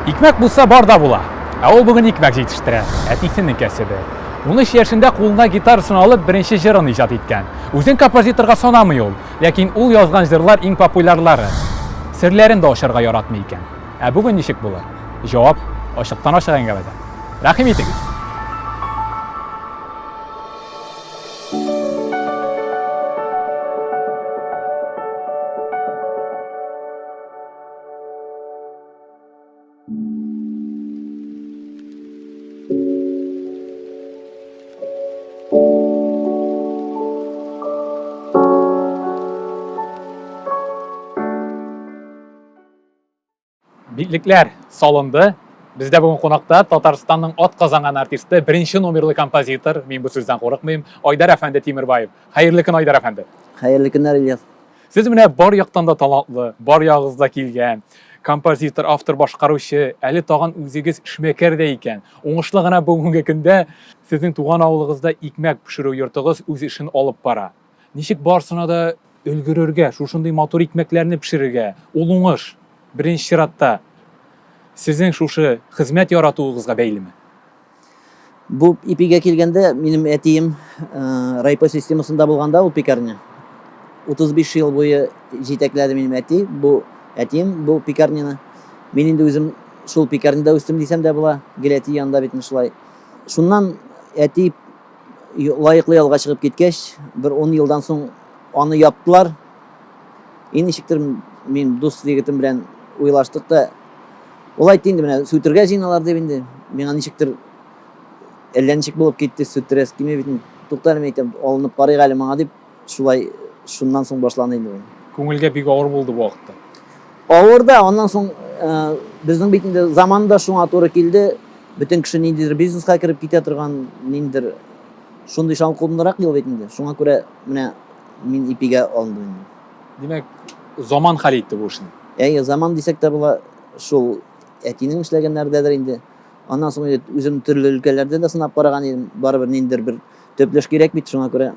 Икмәк булса бар да була. Ә ул бүген икмәк җитештерә. Әтисенең кәсебе. 13 яшендә кулына гитарасын алып беренче җырын иҗат иткән. Үзен композиторга санамый ул, ләкин ул язган җырлар иң популярлары. Серләрен дә ачарга яратмый икән. Ә бүген ничек булыр? Җавап ачыктан-ачык әңгәмәдә. Рәхим итегез! Битлекләр салынды. Бездә бүген кунакта Татарстанның ат казанган артисты, беренче номерлы композитор, мин бу сүздән курыкмыйм, Айдар әфәнде Тимербаев. Хәерле көн, Айдар әфәнде. Хәерле көннәр, Ильяс. Сез менә бар яктан да талантлы, бар ягыгыз да килгән. Композитор, автор, башкаручы, әле тагын үзегез эшмәкәр дә икән. Уңышлы гына бүгенге көндә сезнең туган авылыгызда икмәк пешерү йортыгыз үз эшен алып бара. Ничек барысына да өлгерергә, шушындый матур икмәкләрне пешерергә? Ул уңыш, беренче чиратта, сезнең шушы хезмәт яратуыгызга бәйлеме? Бу ипигә килгәндә, минем әтием райпо системасында булганда ул пекарня 35 ел буе җитәкләде минем әти, бу әтием бу пекарняны. Мин инде үзем шул пекарняда үстем дисәм дә була, гел әти янында бит шулай. Шуннан әти лаеклы ялга чыгып киткәч, бер ун елдан соң аны яптылар. И ничектер мин дус егетем белән уйлаштык та, ул әйтте инде менә сүтергә җыеналар дип инде. Миңа ничектер әллә ничек булып китте, сүттерәсе килми бит. Тукта әле, мин әйтәм, алынып карыйк әле моңа дип, шулай шуннан соң башланды инде бу. Күңелгә бик авыр булды бу вакытта. Авыр да, аннан соң безнең бит инде заман да шуңа туры килде. Бөтен кеше ниндидер бизнеска кереп китә торган, ниндидер шундый шаукымлырак ел бит инде. Шуңа күрә менә мин ипигә алындым инде. Димәк, заман хәл итте бу эшне. Әйе, заман дисәк тә була, шул әтинең эшләгәннәрдәдер инде. Аннан соң инде үзем төрле өлкәләрдә дә сынап караган идем. Барыбер ниндидер бер төпле эш кирәк бит, шуңа күрә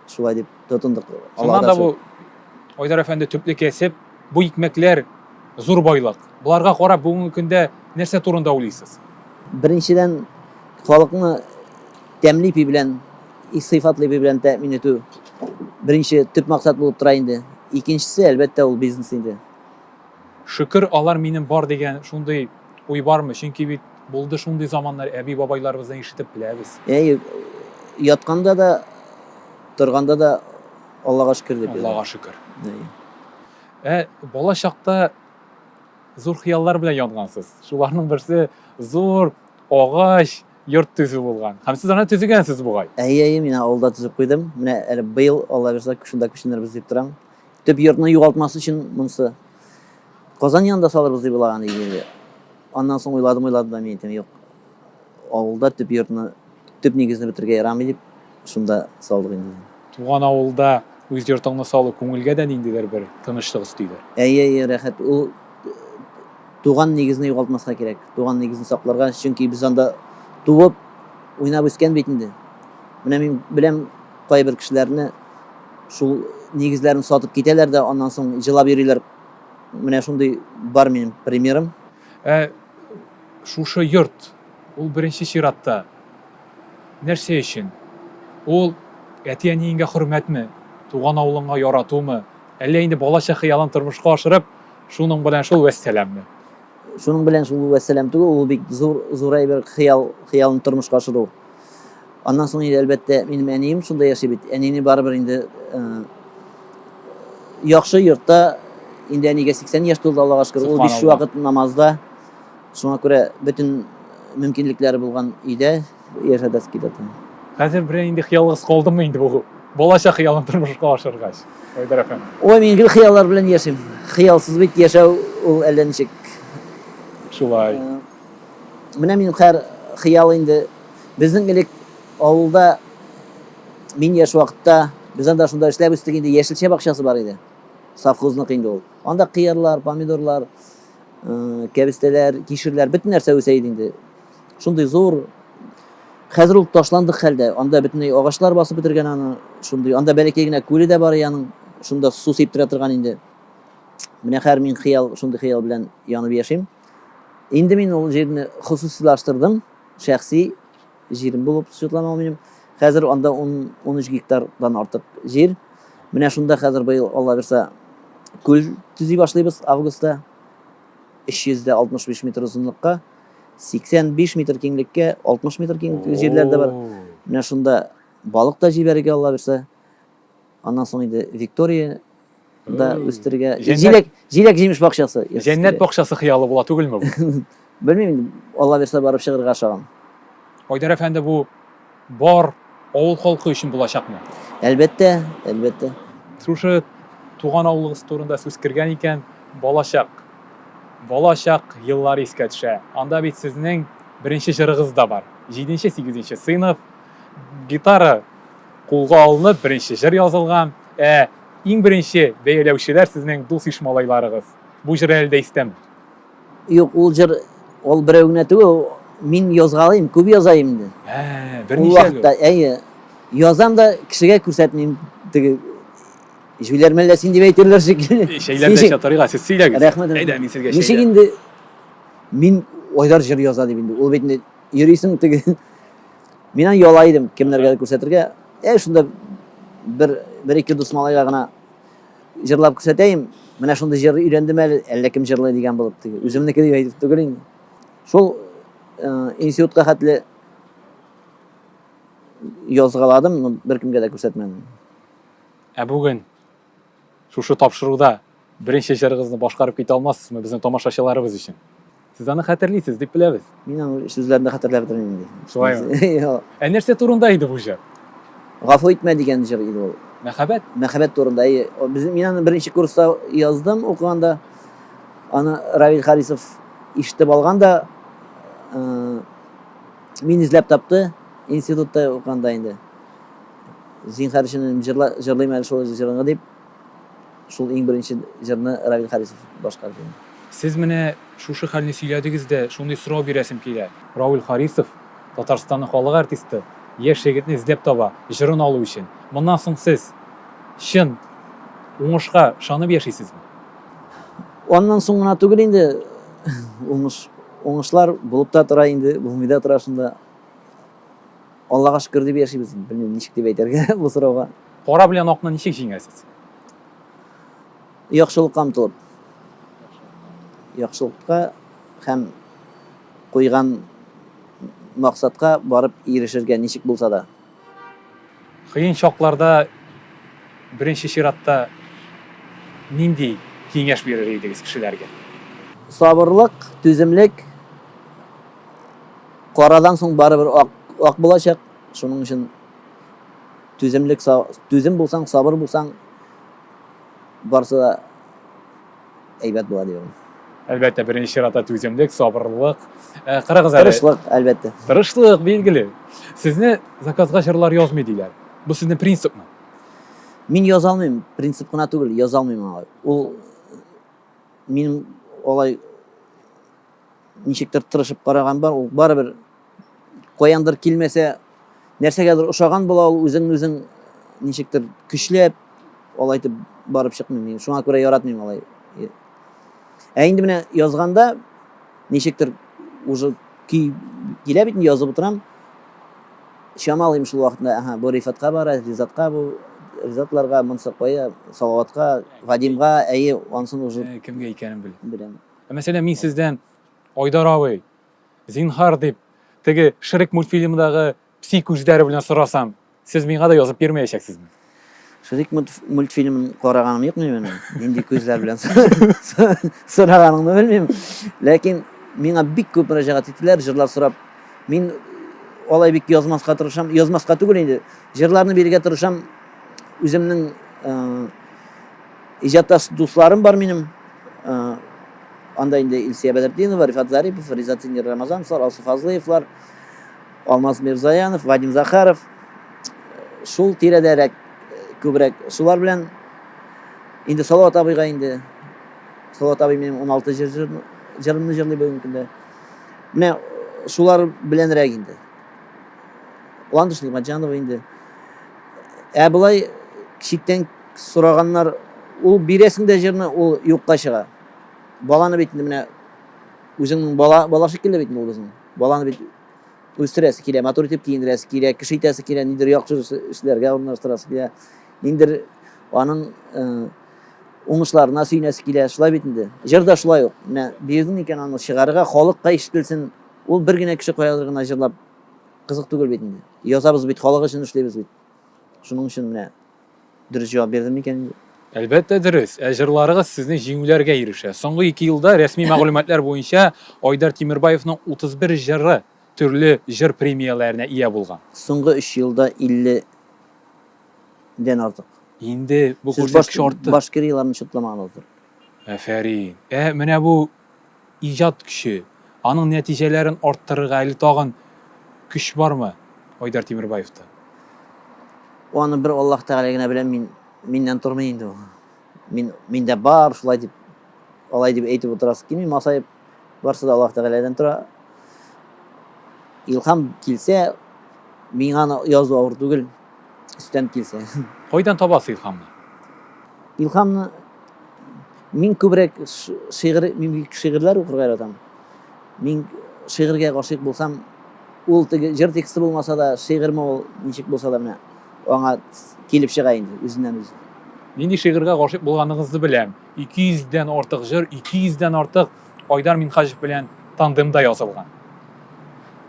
шулай дип тотындык. Шуннан да бу Айдар әфәнде төпле кәсеп, бу икмәкләр зур байлык. Боларга карап бүгенге көндә нәрсә турында уйлыйсыз? Беренчедән, халыкны тәмле ипи белән, сыйфатлы ипи белән тәэмин итү беренче төп максат булып тора инде. Икенчесе, әлбәттә, ул бизнес инде. Шөкер, алар минем бар дигән шундый уй бармы? Чөнки бит булды шундый заманнар, әби-бабайларыбыздан ишетеп беләбез. Әйе, ятканда да, торганда да Аллага шөкер дип. Аллага шөкер. Ә бала чакта зур хыяллар белән янгансыз. Шуларның берсе зур агач йорт төзү булган. Һәм сез аны төзегәнсез бугай. Әйе, әйе, мин авылда төзеп куйдым. Менә әле быел, Алла бирса, шунда күченербез дип торам. Төп йортны югалтмас өчен монысы. Казан янында салырбыз дип уйлаган идек инде. Аннан соң уйладым, уйладым да мин әйтәм, юк. Авылда төп йортны, төп нигезне бетерергә ярамый дип, шунда салдык инде. Туган авылда үз йортыңны салу күңелгә дә ниндидер бер тынычлык өстидер. Әйе, әйе, рәхәт. Ул туган нигезне югалтмаска кирәк. Туган нигезне сакларга, чөнки без анда туып, уйнап үскән бит инде. Менә мин беләм кайбер кешеләрне шул нигезләрен сатып китәләр дә, аннан соң җылап йөриләр. Менә шундый бар минем примерым. Ә шушы йорт, ул беренче чиратта нәрсә өчен? Ул әти-әниеңгә хөрмәтме, туган авылыңа яратумы, әллә инде балача хыялын тормышка ашырып, шуның белән шул вәссәламме? Шуның белән шул вәссәлам түгел, ул бик зур, зур әйбер, хыял, хыялын тормышка ашыру. Аннан соң инде, әлбәттә, минем әнием шунда яши бит. Әнине барыбер инде яхшы йортта, инде әнигә 80 яшь тулды, Аллага шөкер. Ул биш вакыт намазда. Шуңа күрә бөтен мөмкинлекләре булган өйдә яшәтәсе килә. Хәзер берәр инде хыялыгыз калдымы инде бу балачак хыялын тормышка ашыргач, Айдар әфәнде? Ой, мин гел хыяллар белән яшим. Хыялсыз бит яшәү ул әллә ничек. Шулай. Менә минем хәр хыял инде. Безнең элек авылда мин яшь вакытта без анда шунда эшләп үстек инде, яшелчә бакчасы бар иде. Совхозныкы инде ул. Анда кыярлар, помидорлар, кәбестәләр, кишерләр, бөтен нәрсә үсә иде инде. Шундый зур. Хәзер ул ташландык хәлдә. Анда бөтенләй агачлар басып бетергән аны. Шундый. Анда бәләкәй генә күле дә бар аның. Шунда су сиптерә торган инде. Менә хәзер мин хыял, шундый хыял белән янып яшим. Инде мин ул җирне хосусилаштырдым, шәхси җирем булып счетлана ул минем. Хәзер анда 13 гектардан артык җир. Менә шунда хәзер быел, Алла бирса, күл төзи башлыйбыз августта. 365 метр озынлыкка, 85 метр киңлеккә, 60 метр киңлектәге җирләр дә бар. Менә шунда балык та җибәрергә, Алла бирса. Аннан соң инде Виктория да үстерергә. Җиләк, җиләк җимеш бакчасы. Җәннәт бакчасы хыялы була түгелме бу? Белмим инде, Алла бирсә барып чыгырга ашаган. Айдар әфәнде, бу бар авыл халкы өчен булачакмы? Әлбәттә, әлбәттә. Шушы туган авылыгыз турында сүз кергән икән, балачак. Балачак еллары искә төшә. Анда бит сезнең беренче җырыгыз да бар. Җиденче, сигезенче сыйныф. Гитара Кулга алынып, беренче җыр язылган. Ә иң беренче бәяләүчеләр сезнең дус-иш малайларыгыз. Бу җыр әле дә истәме? Юк, ул җыр ул берәү генә түгел, мин язгалыйм, күп язаем инде. Ә, берничә Ул вакытта, әйе. Язам да кешегә күрсәтмим, теге җүләр мәллә син дип әйтерләр шикелле. Чәйләр дә эчә торыйк, сез сөйләгез. Рәхмәт. Әйдә, мин сезгә чәйләр. Ничек инде мин Айдар җыр яза дип инде. Ул бит инде йөрисең теге Мин аны яла идем, кемнәргә күрсәтергә. Ә шунда бер бер ике дус малайга гына җырлап күрсәтәем. Менә шундый җыр өйрәндем әле, әллә кем җырлый дигән булып теге. Үземнеке дип әйтеп түгел инде. Шул э, институтка хәтле язгаладым, но беркемгә дә күрсәтмәдем. Ә бүген шушы тапшыруда беренче җырыгызны башкарып китә алмассызмы безнең тамашачыларыбыз өчен? Сез аны хәтерлисез дип беләбез. Мин аның сүзләрен дә хәтерләп бетермим инде. Шулаймы? Ә нәрсә турында иде бу җыр? Гафу итмә дигән җыр иде ул. Мәхәббәт? Мәхәббәт турында. Әйе. Без, мин аны беренче курста яздым укыганда. Аны Равил Харисов ишетеп алган да, э, мин эзләп тапты институтта укыганда инде. Зинһар өчен җырла, җырлыйм әле шул җырыңны дип. Шул иң беренче җырны Равил Харисов башкарды. Сез менә шушы хәлне сөйләдегез дә, шундый сорау бирәсем килә. Равил Харисов, Татарстанның халык артисты, яшь егетне эзләп таба, җырын алу өчен. Моннан соң сез чын уңышка ышанып яшисезме? Аннан соң гына түгел инде, уңыш, уңышлар булып та тора инде, булмый да тора шунда. Аллага шөкер дип яшибез инде. Белмим, ничек дип әйтергә бу сорауга. Кара белән акны ничек җиңәсез? Яхшылыкка омтылып. Яхшылыкка һәм куйган максатка барып ирешергә ничек булса да. Кыен чакларда беренче чиратта нинди киңәш бирер идегез кешеләргә? Сабырлык, түземлек, Карадан соң барыбер ак, ак булачак. Шуның өчен түземлек, түзем булсаң, сабыр булсаң, барысы да әйбәт була дип уйлыйм. Әлбәттә, беренче чиратта түземлек, сабырлык. Э, карагыз әле. Тырышлык, әлбәттә. Тырышлык, билгеле. Сезне заказга җырлар язмый диләр. Бу сезнең принципмы? Мин яза алмыйм, принцип кына түгел, яза алмыйм алай. Ул минем алай ничектер тырышып караган бар, ул барыбер каяндыр килмәсә, нәрсәгәдер ошаган була ул, үзең үзең ничектер көчләп алай итеп барып чыкмый. Мин шуңа күрә яратмыйм алай. Ә инде менә язганда ничектер уже көй килә бит, язып утырам. Чамалыйм шул вакытта, ага, бу Рифатка бара, Ризатка бу, Ризатларга, монысы кая, Салаватка, Вадимга, әйе, ансын уже э, кемгә икәнен бел. Беләм. Ә мәсәлән, мин сездән Айдар абый, зинһар дип, теге Шрек мультфильмындагы пси күзләре белән сорасам, сез миңа да язып бирмәячәксезме? Шрек мультфильмын караганым юк минем. Нинди күзләр белән сораганыңны белмим. Ләкин миңа бик күп мөрәҗәгать иттеләр, җырлар сорап. Мин алай бик язмаска тырышам, язмаска түгел инде. Җырларны бирергә тырышам. Үземнең э, иҗатташ дусларым бар минем. Э, анда инде Илсия Бәдретдинова, Рифат Зарипов, Ризат Зиннир Рамазановлар, Алсу Фазлыевлар, Алмаз Мирзаянов, Вадим Захаров. Шул тирәдәрәк күбрәк шулар белән инде Салават абыйга инде Салават абый минем 16 җыр җыр, җырымны җырлый бүгенге көндә. Менә шулар беләнрәк инде. Ландыш Нигъмәтҗанова инде. Ә болай читтән сораганнар, ул бирәсең дә җырны, ул юкка чыга. Баланы бит инде менә Үзеңнең бала, бала шикелле бит ул безнең. Баланы бит үстерәсе килә, матур итеп киендерәсе килә, кеше итәсе килә, ниндидер яхшы эшләргә урнаштырасы килә, ниндидер аның э, уңышларына сөенәсе килә. Шулай бит инде. Җыр да шулай ук. Менә бирдең икән аны чыгарырга, халыкка ишетелсен. Ул бер генә кеше каядыр гына җырлап кызык түгел бит инде. Язабыз бит, халык өчен эшлибез бит. Шуның өчен менә дөрес җавап бирдем микән инде? Әлбәттә, дөрес. Ә җырларыгыз сезнең җиңүләргә ирешә. Соңгы ике елда рәсми мәгълүматлар буенча Айдар Тимербаевның 31 җыры төрле җыр премияләренә ия булган. Соңгы өч елда 50 дән артык. Инде бу күрсәткеч артты. Сез Башкирияләрне чутламагансыздыр. Афәрин. Ә менә бу Иҗат көче, аның нәтиҗәләрен арттырырга әле тагын көч бармы Айдар Тимербаевта? Аны бер Аллаһ Тәгалә генә белә, мин, миннән тормый инде ул. Мин, миндә бар, шулай дип, алай дип әйтеп утырасы килми, масаеп, барсы да Аллаһ Тәгаләдән тора. Илһам килсә, миңа аны язу авыр түгел, өстән килсә. Кайдан табасыз илһамны? Илһамны Мин күбрәк шигырь, мин бик шигырьләр укырга яратам. Мин шигырьгә гашыйк булсам, ул теге җыр тексты булмаса да, шигырьме ул, ничек булса да менә аңа килеп чыга инде үзеннән үзе. Нинди шигырьгә гашыйк булганыгызны беләм. 200 дән артык җыр, 200 дән артык Айдар Минһаҗев белән тандемда язылган.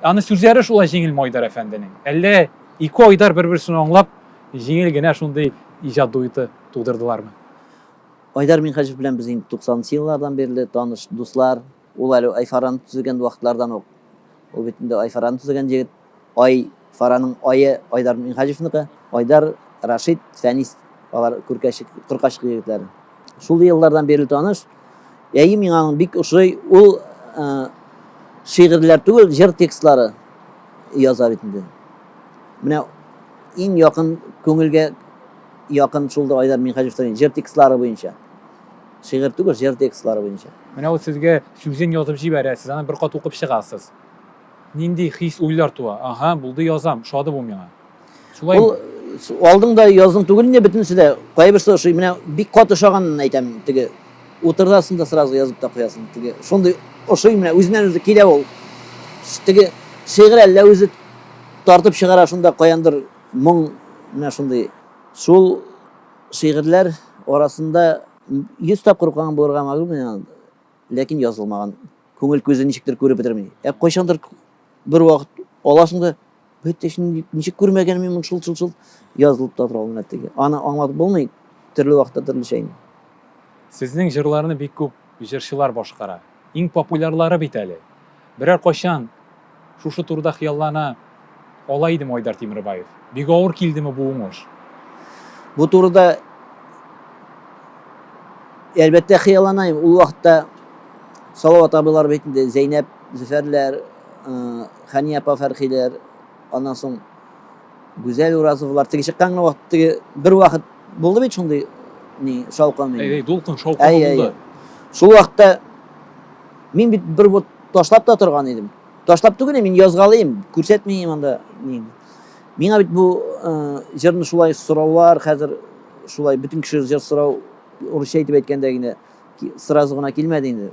Аны сүзләре шулай җиңелме Айдар әфәнденең? Әллә ике Айдар бер-берсен аңлап, җиңел генә шундый иҗат дуэты тудырдылармы? Айдар Минһаҗев белән без инде 90 нчы еллардан бирле таныш, дуслар. Ул әле Айфараны төзегән вакытлардан ук. Ул бит инде Айфараны төзегән егет. Ай, Фараның ае Айдар Минһаҗевныкы. Айдар, Рашид, Фәнис, алар Күркәчек, Коркачык егетләре. Шул еллардан бирле таныш. Әйе, миңа аның бик ошый. Ул шигырьләр түгел, җыр текстлары яза бит инде. Менә иң якын күңелгә якын шулдыр Айдар Минһаҗевтан җыр текстлары буенча. Шигырь түгел, җыр текстлары буенча. Менә ул сезгә сүзен язып җибәрә, сез аны бер кат укып чыгасыз. Нинди хис, уйлар туа? Ага, булды, язам, ошады бу миңа. Шулаймы? Ул алдың да яздың түгел инде бөтенесе дә. Кайберсе ошый. Менә бик каты ошаганын әйтәм, теге утырасың да сразу язып та куясың. Теге шундый ошый менә үзеннән үзе килә ул. Теге шигырь әллә үзе тартып чыгара шунда каяндыр Моң менә шундый. Шул шигырьләр арасында 100 тапкыр укыган булырга мәгълүм мин аны, ләкин язылмаган. Күңел күзе ничектер күреп бетерми. Ә кайчандыр бер вакыт аласың да, бөтәч ничек күрмәгән мин моны шул шул шул язылып та тора ул менә теге. Аны аңлатып булмый, төрле вакытта төрлечә инде. Сезнең җырларны бик күп җырчылар башкара. Иң популярлары бит әле. Берәр кайчан шушы турыда хыяллана ала идеме Айдар Тимербаев? Бик авыр килдеме бу уңыш? Бу турыда әлбәттә хыяллана идем. Ул вакытта Салават абыйлар бит инде, Зәйнәп, Зөфәрләр, э, Хәния апа Фәрхиләр, аннан соң Гүзәл Уразовалар теге чыккан гына вакыт теге бер вакыт булды бит шундый ни шаукым. Әй, әй, дулкын шаукымы булды. Шул вакытта мин бит бер вот ташлап та торган идем. Ташлап түгел, мин язгалыйм, күрсәтмим анда ни. Миңа бит бу э, җырны шулай сораулар хәзер шулай бөтен кеше җыр сорау урысча итеп әйткәндә генә сразу гына килмәде инде.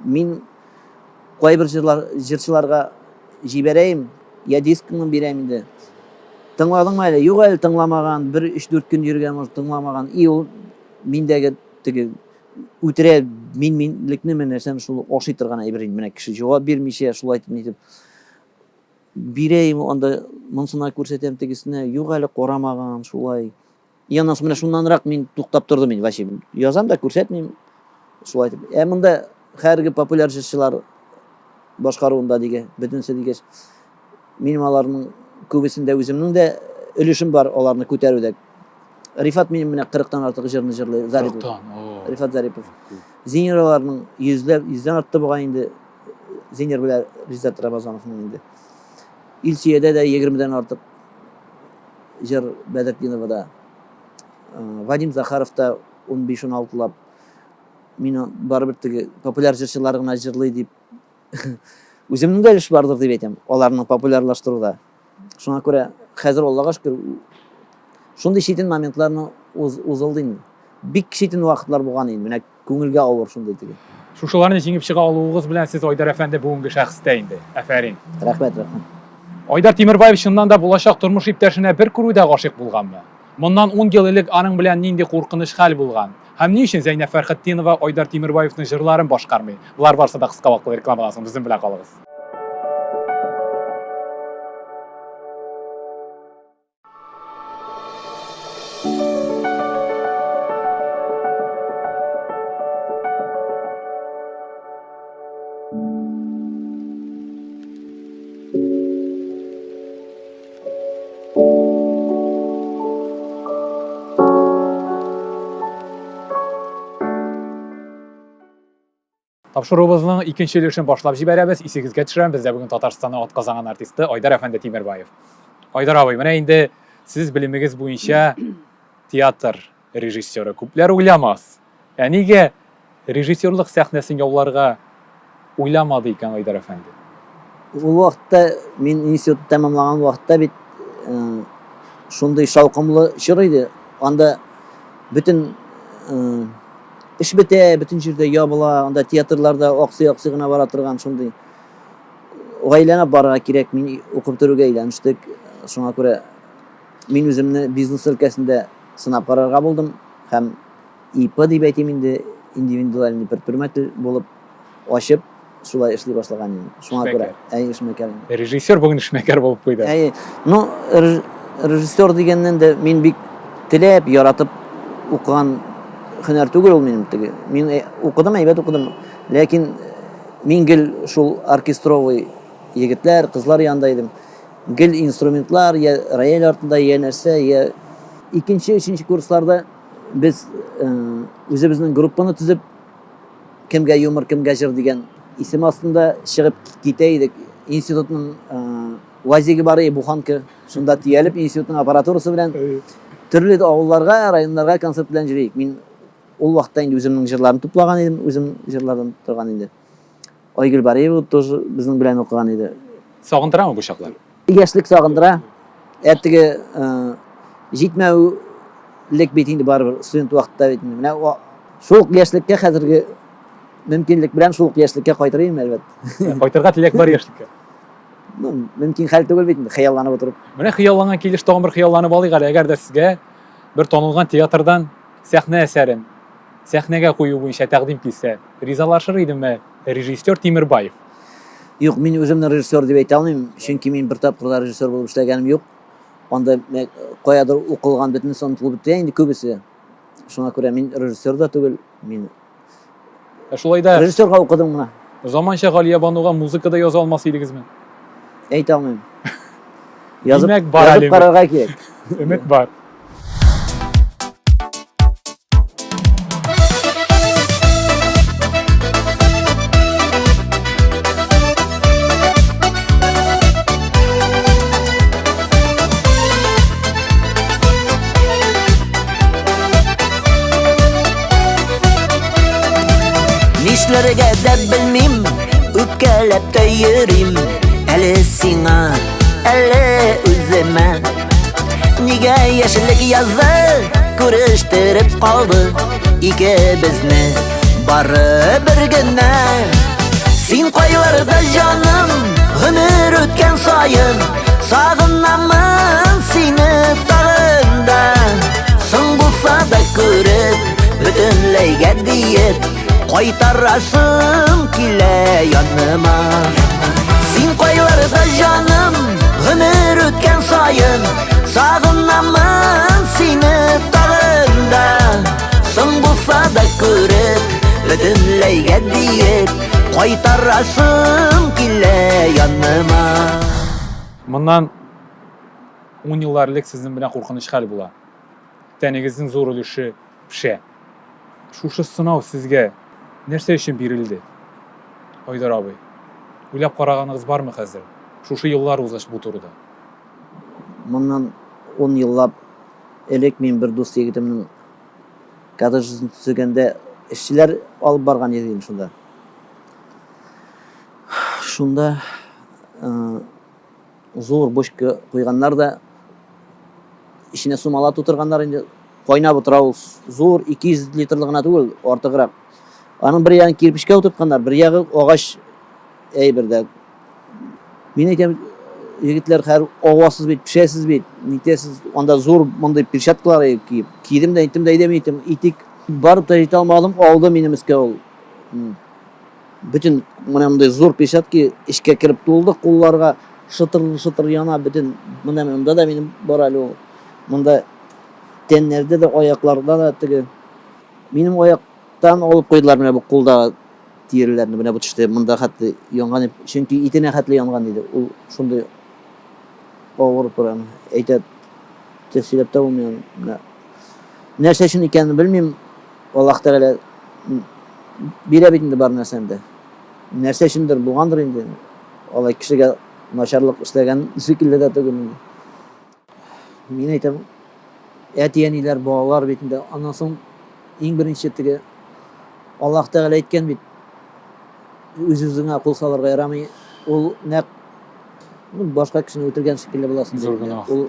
Мин кайбер җырлар җырчыларга җибәрәем, я дискыңны бирәм инде. Тыңладыңмы әле? Юк әле тыңламаган, бер 3-4 көн йөргән, может, тыңламаган. И ул миндәге теге үтерә мин минлекне менә нәрсәне шул ашый торган әйбер инде. Менә кеше җавап бирмичә, шулай итеп нитеп бирәем анда монсына күрсәтәм, тегесенә юк әле карамаган, шулай. И аннан соң менә шуннанрак мин туктап тордым инде вообще. Язам да күрсәтмим. Шулай итеп. Ә монда хәзерге популяр җырчылар башкаруында диге, бөтенесе дигәч, минем аларның күбесендә үземнең дә өлешем бар аларны күтәрүдә. Рифат минем менә 40-тан артык җырны җырлый, Зарипов. 40-тан, о. Рифат Зарипов. Зинираларның йөзләп, йөздән артты бугай инде. Зинир белән Ризат Рамазановның инде. Илсөядә дә 20-дән артык җыр Бәдертдиновада. Вадим Захаров та 15-16лап. Мин барыбер теге популяр җырчылар гына җырлый дип үземнең дә өлеш бардыр дип әйтәм, аларны популярлаштыруда. Шуңа күрә хәзер Аллага шөкер, шундый читен моментларны уз, узылды инде. Бик читен вакытлар булган инде. Менә күңелгә авыр шундый теге. Шушыларны җиңеп чыга алуыгыз белән сез Айдар әфәнде бүгенге шәхестә инде. Афәрин. Рәхмәт, рәхмәт. Айдар Тимербаев чыннан да булачак тормыш иптәшенә бер күрүдә гашыйк булганмы? Моннан ун ел элек аның белән нинди куркыныч хәл булган? Һәм ни өчен Зәйнәб Фәрхетдинова Айдар Тимербаевның җырларын башкармый? Болар барысы да кыска вакытлы рекламадан соң безнең белән калыгыз. Тапшыруыбызның икенче өлешен башлап җибәрәбез. Исегезгә төшерәм, бездә бүген Татарстанның атказанган артисты Айдар әфәнде Тимербаев. Айдар абый, менә инде сез белемегез буенча театр режиссеры. Күпләр уйламас. Ә нигә режиссерлык сәхнәсен яуларга уйламады икән Айдар әфәнде? Ул вакытта мин институт тәмамлаган вакытта бит э, шундый шаукымлы чор иде. Анда бөтен э, Эш бетә, бөтен җирдә ябыла, анда театрларда аксый-аксый гына бара торган шундый. Гаиләне барырга кирәк, мин укып бетерүгә өйләнештек. Шуңа күрә мин үземне бизнес өлкәсендә сынап карарга булдым һәм ИП дип әйтим инде, индивидуальный предприниматель булып ачып, шулай эшли башлаган идем. Шуңа күрә, әйе, эшмәкәр. Режиссер бүген эшмәкәр булып куйды. Әйе. Ну, режиссер дигәннән дә мин бик теләп, яратып укыган һөнәр түгел ул минем теге. Мин э, укыдым, әйбәт укыдым. Ләкин мин гел шул оркестровый егетләр, кызлар янында идем. Гел инструментлар, я рояль артында, я нәрсә, я икенче, өченче курсларда без э, үзебезнең группаны төзеп Кемгә юмор, кемгә җыр дигән исем астында чыгып китә идек. Институтның УАЗигы бар иде, буханка. Шунда төялеп, институтның аппаратурасы белән төрле авылларга, районнарга концерт белән йөри идек. Мин ул вакытта инде үземнең җырларымны туплаган идем, үзем җырлардан торган инде. Айгөл Бариева тоже безнең белән укыган иде. Сагындырамы бу чаклар? Яшьлек сагындыра. Ә теге җитмәүлек бит инде барыбер студент вакытта бит инде. Менә шул ук яшьлеккә хәзерге мөмкинлек белән шул ук яшьлеккә кайтыр идем, әлбәттә. Кайтырга теләк бар яшьлеккә. Ну, мөмкин хәл түгел бит инде, хыялланып утырып. Менә хыялланган килеш тагын бер хыялланып алыйк әле. Әгәр дә сезгә бер танылган театрдан сәхнә әсәрен сәхнәгә кую буенча тәкъдим килсә, ризалашыр идеме режиссер Тимербаев? Юк, мин үземне режиссер дип әйтә алмыйм, чөнки мин бер тапкыр да режиссер булып эшләгәнем юк. Анда каядыр укылган бөтенесе онытылып бетә инде күбесе. Шуңа күрә мин режиссер да түгел, мин Ә шулай да режиссерга укыдым гына. Заманча Галиябануга музыка да яза алмас идегезме? Әйтә алмыйм. Язып, Димәк, бар язып әле. карарга кирәк. Өмет бар. Нишләргә дә белмим, үпкәләп тә йөрим Әле сиңа, әле үземә Нигә яшьлек язы күрештереп калды Икебезне бары бер генә Син кайларда җаным, гомер үткән саен Сагынамын сине тагын да Соң булса да күреп, бөтенләйгә диеп Кайтарасым килә яныма Син кайларда җаным, гомер үткән саен Сагынамын сине тагын да Соң булса да күреп, бөтенләйгә диеп Кайтарасым килә яныма Моннан 10 еллар элек сезнең белән куркыныч хәл була. Тәнегезнең зур өлеше пешә. Шушы сынау сезгә нәрсә өчен бирелде, Айдар абый? Уйлап караганыгыз бармы хәзер, шушы еллар узгач бу турыда? Моннан ун еллап элек мин бер дус егетемнең коттеджын төзегәндә эшчеләр алып барган идем шунда. Шунда Зур бочка куйганнар да, эченә сумала тутырганнар инде. Кайнап утыра ул зур, 200 литрлы гына түгел, артыграк. Аның бер ягын кирпечкә утыртканнар, бер ягы агач әйбер дә. Мин әйтәм, егетләр, хәзер авасыз бит, пешәсез бит, нитәсез, анда зур мондый перчаткалар киеп. Кидем дә, әйттем дә, әйдә, мин әйтәм, итик. Барып та җитә алмадым, ауды минем өскә ул. Бөтен менә мондый зур перчатки эчкә кереп тулды, кулларга шытыр-шытыр яна, бөтен менә монда да минем бар әле ул. Монда тәннәрдә дә, аякларда да теге. Минем аяктан алып куйдылар менә бу кулда тиреләрне, менә бу төштә монда хәтле янган, чөнки итенә хәтле янган иде. Ул шундый авыр прям әйтә, сөйләп тә булмый аны. Менә нәрсә өчен икәнен белмим. Аллаһ Тәгалә бирә бит инде бар нәрсәне дә. Нәрсә өчендер булгандыр инде. Алай кешегә начарлык эшләгән шикелле дә түгел инде. Мин әйтәм, әти-әниләр, балалар бит инде. Аннан соң иң беренче теге Аллаһ Тәгалә әйткән бит, үз-үзеңә кул салырга ярамый. Ул нәкъ ну, башка кешене үтергән шикелле буласың. Зур гөнаһ. Ул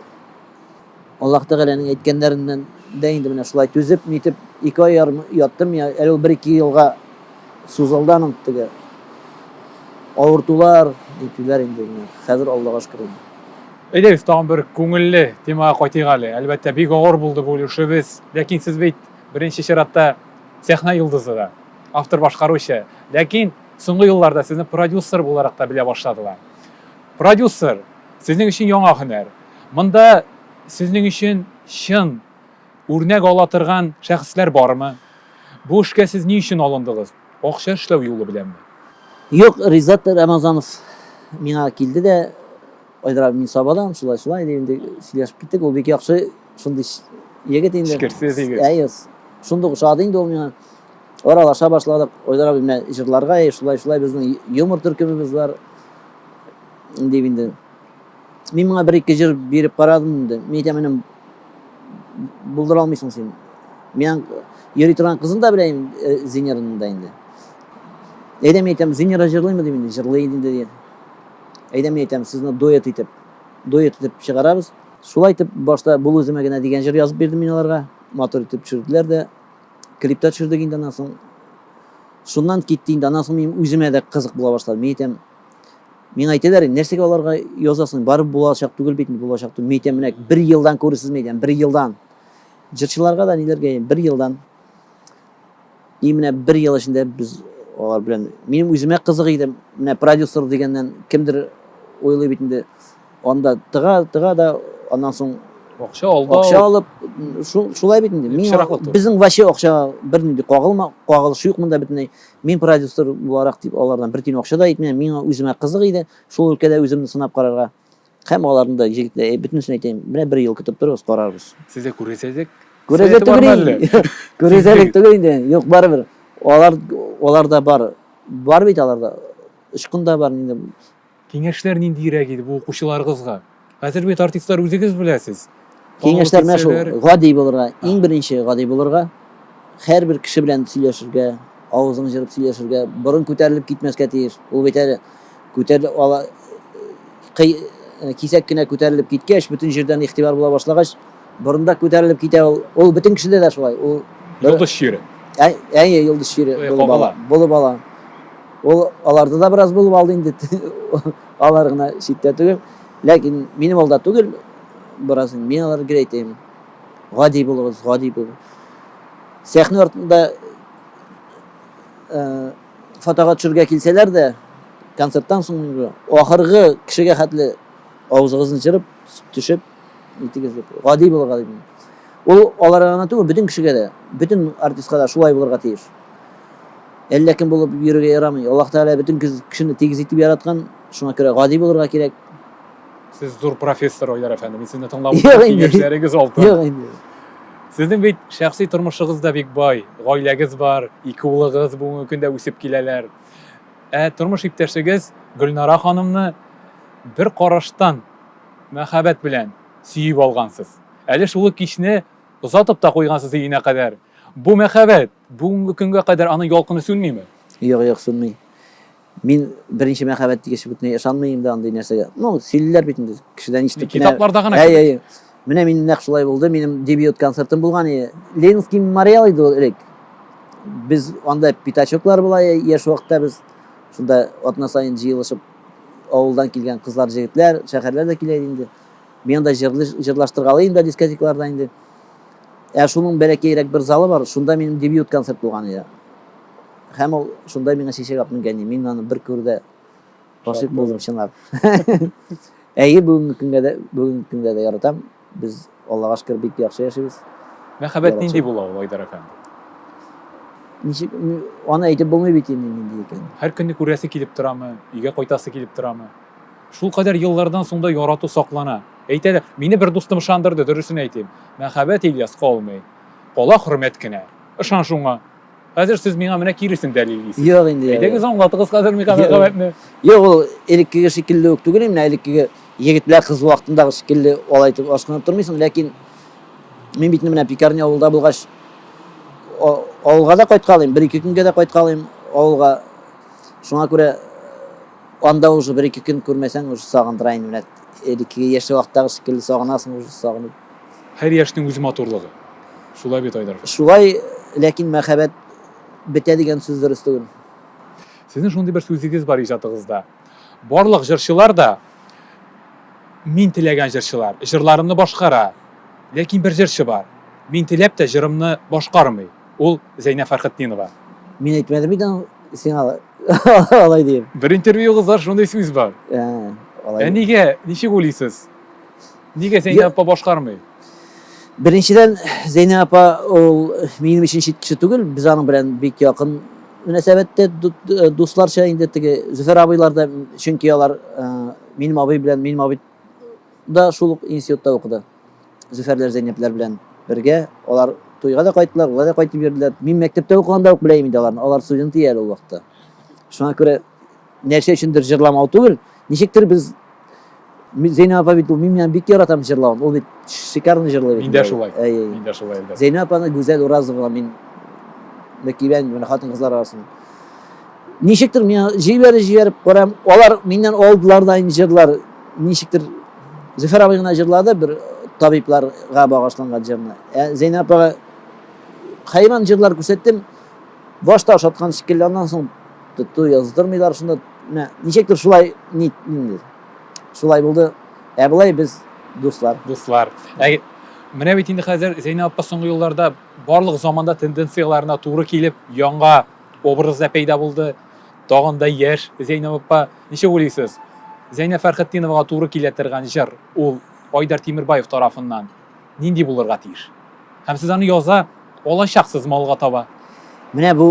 Аллаһ Тәгаләнең әйткәннәреннән дә инде менә шулай түзеп, нитеп, ике ай ярым яттым, я, әле ул бер-ике елга сузылды аның теге авыртулар, нитүләр инде менә. Хәзер Аллага шөкер инде. Әйдәгез, тагын бер күңелле темага кайтыйк әле. Әлбәттә, бик авыр булды бу өлешебез. Ләкин сез бит беренче чиратта сәхнә йолдызы да, автор-башкаручы. Ләкин соңгы елларда сезне продюсер буларак та белә башладылар. Продюсер, сезнең өчен яңа һөнәр. Монда сезнең өчен чын үрнәк ала торган шәхесләр бармы? Бу эшкә сез ни өчен алындыгыз? Акча эшләү юлы беләнме? Юк, Ризат Рамазанов миңа килде дә, Айдар абый, мин Сабадан, шулай, шулай дип инде сөйләшеп киттек. Ул бик яхшы шундый егет инде. Эчкерсез егет. Әйе, шундук ошады инде ул миңа. Аралаша башладык. Айдар абый, менә җырларга, шулай, шулай безнең юмор төркемебез бар дип инде. Мин моңа бер-ике җыр биреп карадым инде. Мин әйтәм, энем, булдыра алмыйсың син. Мин йөри торган кызын да беләм, э, Зинераны да инде. Әйдә, мин әйтәм, Зинера җырлыймы дим инде, җырлый инде ди. Әйдә, мин әйтәм, сезне дуэт итеп, дуэт итеп чыгарабыз. Шулай итеп, башта Бул үземә генә дигән җыр язып бирдем мин аларга. Матур итеп төшерделәр дә. Клип та төшердек инде аннан соң. Шуннан китте инде. Аннан соң минем үземә дә кызык була башлады. Мин әйтәм, миңа әйтәләр, нәрсәгә аларга язасың? Барып булачак түгел бит, булачак түгел. Мин әйтәм, менә бер елдан күрерсез, мин әйтәм, бер елдан. Җырчыларга да ниләргә, бер елдан. И менә бер ел эчендә без алар белән, минем үземә кызык иде, менә продюсер дигәннән кемдер уйлый бит инде, анда тыга, тыга да, аннан соң акча алды. Акча алып, шулай бит инде. Мин безнең вообще акча бернинди кагылма, кагылыш юк монда бөтенләй. Мин продюсер буларак дип алардан бер тиен акча да итмәм. Миңа үземә кызык иде шул өлкәдә үземне сынап карарга. Һәм аларны да җегетләр, бөтенесен әйтәм, менә бер ел көтеп торыгыз, карарбыз. Сездә күрәзәлек? Күрәзә түгел. Күрәзәлек түгел инде. Юк, барыбер. Алар аларда бар. Бар бит аларда. Очкын да бар инде. Киңәшләр ниндиерәк иде бу укучыларыгызга? Хәзер бит артистлар үзегез беләсез. Киңәшләр менә шул, гади булырга, иң беренче гади булырга, һәрбер кеше белән сөйләшергә, авызың җырып сөйләшергә, борын күтәрелеп китмәскә тиеш. Ул бит әле күтәрелеп ала кый кисәк кенә күтәрелеп киткәч, бөтен җирдән игътибар була башлагач, борында күтәрелеп китә ул. Ул бөтен кешедә дә шулай. Ул йолдыз чире. Әйе, йолдыз чире булып ала. Булып ала. Ул аларда да бераз булып алды инде. Алар гына читтә түгел. Ләкин минем алда түгел, бераз мин аларга гел әйтәм. Гади булыгыз, гади булыгыз. Сәхнә артында э, фотога төшергә килсәләр дә, концерттан соң ахыргы кешегә хәтле авызыгызны җырып, төшеп, итегез дип. Гади булырга дип. Ул аларга гына түгел, бөтен кешегә дә, бөтен артистка да шулай булырга тиеш. Әллә кем булып йөрергә ярамый. Аллаһ Тәгалә бөтен кешене тигез итеп яраткан, шуңа күрә гади булырга кирәк. Сез зур профессор, Айдар әфәнде. Мин сезне тыңлап утырам, киңәшләрегез алтын. Юк инде. Сезнең бит шәхси тормышыгыз да бик бай. Гаиләгез бар, ике улыгыз бүгенге көндә үсеп киләләр. Ә тормыш иптәшегез Гөлнара ханымны бер караштан мәхәббәт белән сөеп алгансыз. Әле шул ук кичне озатып та куйгансыз өенә кадәр. Бу мәхәббәт бүгенге көнгә кадәр аның ялкыны сүнмиме? Юк, юк, сүнми. Мин беренче мәхәббәт дигәч бөтенләй ышанмыйм да андый нәрсәгә. Ну, сөйлиләр бит инде, кешедән ишетеп кенә. Китапларда гына. Әй, әй. Менә мин нәкъ шулай булды. Минем дебют концертым булган иде. Ленинский мемориал иде ул элек. Без анда пятачоклар була яшь вакытта без шунда атна саен җыелышып авылдан килгән кызлар, җегетләр, шәһәрләр дә килә иде инде. Мин анда җырлаштыргалыйм да дискотекаларда инде. Ә шуның бәләкәйрәк бер залы бар, шунда минем дебют концерт булган иде. Һәм ул шунда миңа чәчәк алып менгән иде. Мин аны бер күрүдә гашыйк булдым чынлап. Әйе, бүгенге көнгә дә, бүгенге көндә дә яратам. Без, Аллага шөкер, бик яхшы яшибез. Мәхәббәт нинди була ул, Айдар әфәнде? Ничек, аны әйтеп булмый бит инде нинди икән. Һәр көнне күрәсе килеп торамы, өйгә кайтасы килеп торамы? Шулкадәр еллардан соң да ярату саклана. Әйтәләр, мине бер дустым ышандырды, дөресен әйтим. Мәхәббәт, Ильяс, калмый. Кала хөрмәт кенә. Ышан шуңа. Хәзер сез миңа менә киресен дәлиллисез. Юк инде. Әйдәгез, аңлатыгыз хәзер миңа мәхәббәтне. Юк, ул элеккеге шикелле үк түгел, менә элеккеге егет белән кыз вакытындагы шикелле алай итеп ашкынып тормыйсың, ләкин мин бит менә пекарня авылда булгач, авылга да кайткалыйм, бер-ике көнгә дә кайткалыйм авылга. Шуңа күрә анда уже бер-ике көн күрмәсәң, уже сагындыра инде менә элеккеге яшь вакыттагы шикелле сагынасың уже сагынып. Һәр яшьнең үз матурлыгы. Шулай бит, Айдар? Шулай, ләкин мәхәббәт бетә дигән сүз дөрес түгел. Сезнең шундый бер сүзегез бар иҗатыгызда. Барлык җырчылар да мин теләгән җырчылар, җырларымны башкара. Ләкин бер җырчы бар. Мин теләп тә җырымны башкармый. Ул Зәйнәб Фәрхетдинова. Мин әйтмәдем бит аны сиңа алай диеп. Бер интервьюгызда шундый сүз бар. Ә, алай. Ә нигә, ничек уйлыйсыз? Нигә Зәйнәб апа башкармый? Беренчедән, Зәйнәб апа ул минем өчен чит кеше түгел, без аның белән бик якын мөнәсәбәттә, дусларча инде теге Зөфәр абыйлар да, чөнки алар минем абый белән, минем абый да шул ук институтта укыды. Зөфәрләр, Зәйнәпләр белән бергә алар туйга да кайттылар, улар да кайтып йөрделәр. Мин мәктәптә укыганда ук белә идем инде аларны. Алар студент иде әле ул вакытта. Шуңа күрә нәрсә өчендер җырламау түгел, ничектер без Зәйнәб апа бит ул, мин менә бик яратам җырлавын. Ул бит шикарно җырлый бит. Мин дә шулай. Әйе. Мин дә шулай, әлбәттә. Зәйнәб апаны Гүзәл Уразова мин мөкибән менә хатын-кызлар арасында. Ничектер миңа җибәреп җибәреп карам, алар миннән алдылар да инде җырлар. Ничектер Зөфәр абый гына җырлады бер табибларга багышланган җырны. Ә Зәйнәб апага хәйран җырлар күрсәттем. Башта ошаткан шикелле, аннан соң тоту яздырмыйлар шунда. Менә ничектер шулай ни инде. Шулай булды. Ә болай без дуслар. Дуслар. Ә менә бит инде хәзер Зәйнәб апа соңгы елларда барлык заманда тенденцияләренә туры килеп, яңа образ да пәйда булды. Тагын да яшь Зәйнәб апа. Ничек уйлыйсыз? Зәйнәб Фәрхетдиновага туры килә торган җыр ул Айдар Тимербаев тарафыннан нинди булырга тиеш? Һәм сез аны яза алачаксызмы алга таба? Менә бу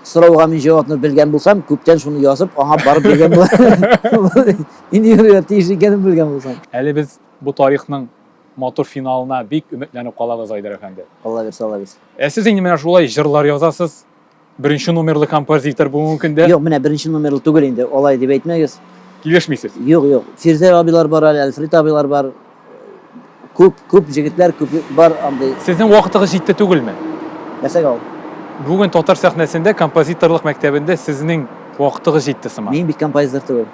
сорауга мин җавапны белгән булсам, күптән шуны язып, аңа барып биргән булам. Нинди булырга тиеш икәнен белгән булсам. Әле без бу тарихның матур финалына бик өметләнеп калабыз, Айдар әфәнде. Алла бирсә, Алла бирсә. Ә сез инде менә шулай җырлар язасыз. Беренче номерлы композитор бүгенге көндә. Юк, менә беренче номерлы түгел инде, алай дип әйтмәгез. Килешмисез? Юк, юк. Фирзәр абыйлар бар әле, Альфред абыйлар бар. Күп, күп җегетләр, күп бар андый. Сезнең вакытыгыз җитте түгелме? Нәрсәгә ул? Бүген татар сәхнәсендә композиторлык мәктәбендә сезнең вакытыгыз җитте сыман. Мин бит композитор түгел.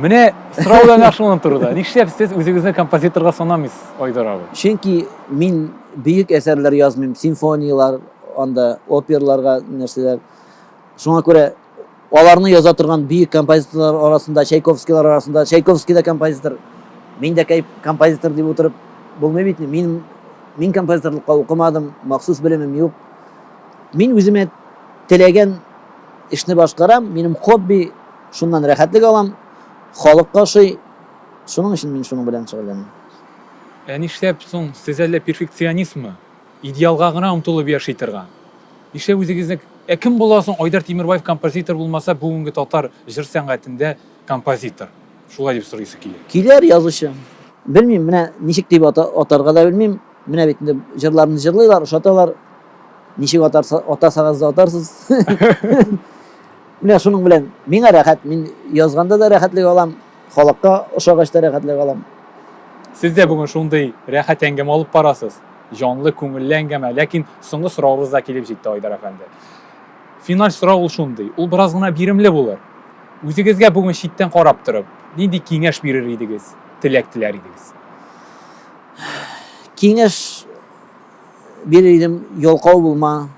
Менә сорау да нәкъ шуның турыда. Нишләп сез үзегезне композиторга санамыйсыз, Айдар абый? Чөнки мин бөек әсәрләр язмыйм, симфонияләр, анда оперларга нәрсәләр. Шуңа күрә аларны яза торган бөек композиторлар арасында, Чайковскийлар арасында, Чайковский да композитор, мин дә композитор дип утырып булмый бит. Мин мин композиторлыкка укымадым, махсус белемем юк. Мин үземә теләгән эшне башкарам, минем хобби, шуннан рәхәтлек алам, халыкка ошый. Шуның өчен мин шуның белән шөгыльләнәм. Ә нишләп соң сез әллә перфекционистмы? Идеалга гына омтылып яши торган. Нишләп үзегезне Ә кем була соң Айдар Тимербаев композитор булмаса, бүгенге татар җыр сәнгатендә композитор? Шулай дип сорыйсы килә. Киләр язучы. Белмим, менә ничек дип ата, атарга да белмим. Менә бит инде җырларны җырлыйлар, ошаталар. Ничек атарса, атасагыз да атарсыз. Менә шуның белән миңа рәхәт. Мин язганда да рәхәтлек алам, халыкка ошагач та рәхәтлек алам. Сез дә бүген шундый рәхәт әңгәмә алып барасыз. Җанлы, күңелле әңгәмә. Ләкин соңгы соравыбыз да килеп җитте, Айдар әфәнде. Финаль сорау ул шундый. Ул бераз гына биремле булыр. Үзегезгә бүген читтән карап торып, нинди киңәш бирер идегез, теләк теләр идегез? Киңәш бирер идем, ялкау булма.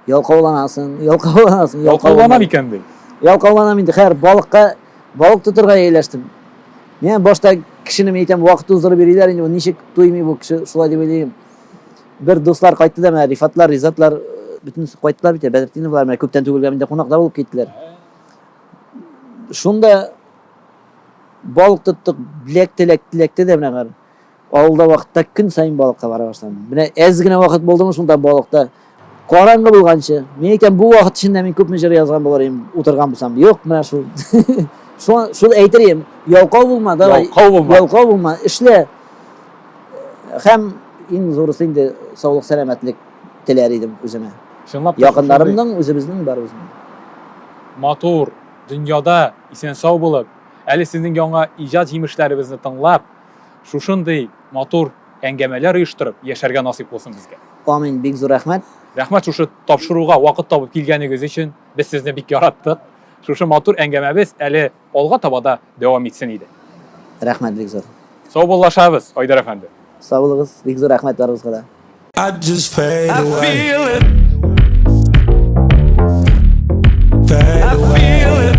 Ялкауланасың, ялкауланасың, Ялкауланам икән ди. Ялкауланам инде. Хәер, балыкка балык тотырга ияләштем. Мин башта кешене мин әйтәм, вакыт уздырып йөриләр инде, ничек туймый бу кеше, шулай дип уйлыйм. Бер дуслар кайтты да, менә Рифатлар, Ризатлар, э, бөтенесе кайттылар бит, Бәдретдиновлар менә күптән түгел миндә кунакта булып киттеләр. Шунда балык тоттык, ләкте, ләкте, ләкте дә менә Авылда вакытта көн саен балыкка бара башладым. Менә әз генә вакыт булдымы шунда балыкта. Караңгы булганчы. Мин әйтәм, бу вакыт эчендә мин күпме җыр язган булыр идем, утырган булсам. Юк, менә шул. Шул, шул әйтер идем. Ялкау булма, давай. Ялкау булма. Ялкау булма, эшлә. Һәм иң зурысы инде саулык, сәламәтлек теләр идем үземә. Чынлап та Якыннарымның, үзебезнең, барыбызның. Матур дөньяда исән-сау булып, әле сезнең яңа иҗат җимешләребезне тыңлап, Шушындый матур әңгәмәләр оештырып яшәргә насыйп булсын безгә. Амин, бик зур рәхмәт. Рәхмәт шушы тапшыруга вакыт табып килгәнегез өчен. Без сезне бик яраттык. Шушы матур әңгәмәбез әле алга таба да дәвам итсен иде. Рәхмәт бик зур. Саубуллашабыз, Айдар әфәнде. Сау булыгыз, бик зур рәхмәт барыгызга да. I just fade I away. feel it. Fade I away. feel it.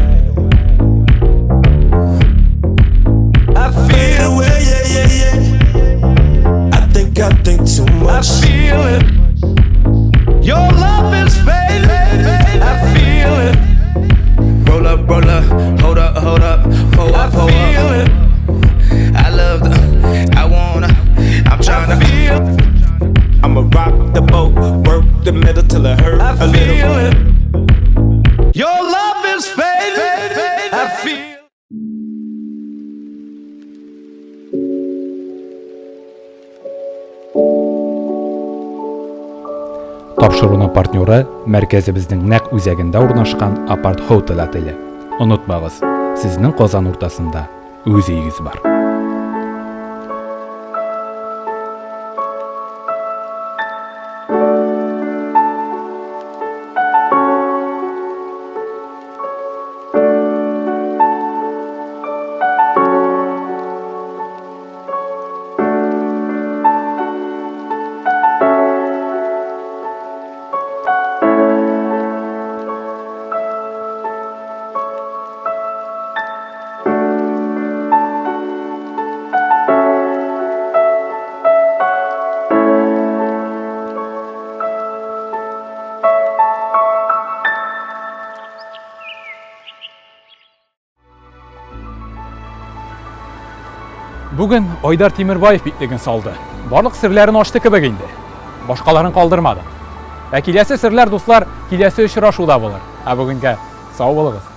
I Fade feel away, yeah, yeah, yeah. I think I think too I much. feel it. Your love is fading. I feel it. Roll up, roll up, hold up, hold up, pull I up, pull feel up. it. I love the, I wanna, I'm I tryna. feel. I'ma rock the boat, work the middle till it hurt I a little. feel it. Your love is fading. I feel. Тапшыруның партнеры мәркәзебезнең нәкъ үзәгендә урнашкан Апарт Hotel отеле. Онытмагыз, сезнең Казан уртасында үз өегез бар. Бүген Айдар Тимербаев битлеген салды. Барлык серләрен ачты кебек инде. Башкаларын калдырмады. Ә киләсе серләр, дуслар, киләсе очрашуда булыр. Ә бүгенгә сау булыгыз.